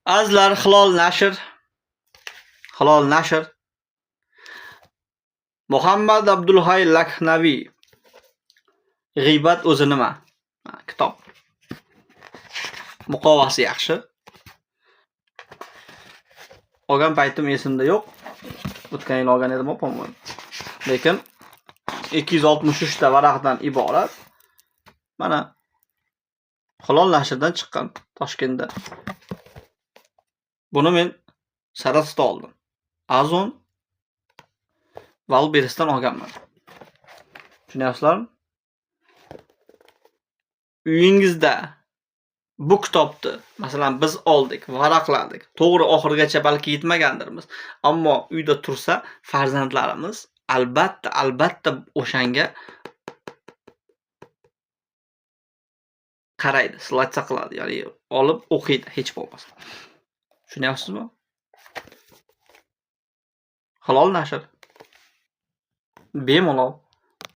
Azizlar, Hilol nashr. Hilol nashr. Muhammad Abdulhay Lakhnaviy. G'iybat o'zi nima? Kitob. Muqovasi yaxshi. Olgan paytim esimda yo'q. O'tgan yil olgan edim, по-моему. Lekin 263 ta varaqdan iborat. Mana, Hilol nashrdan chiqqan Toshkentda. Buni men Saratovda oldim. Ozon, Wildberries'dan olganman. Tushunyapsizlarmi? Uyingizda bu kitobni, masalan, biz oldik, varaqladik. To'g'ri, oxirigacha balki yetmagandirmiz. Ammo uyda tursa, farzandlarimiz albatta, albatta o'shanga qaraydi, ссылаться qiladi, ya'ni olib o'qiydi hech bo'lmasa. Tushunyapsizmi? Hilol nashr. Bemalol.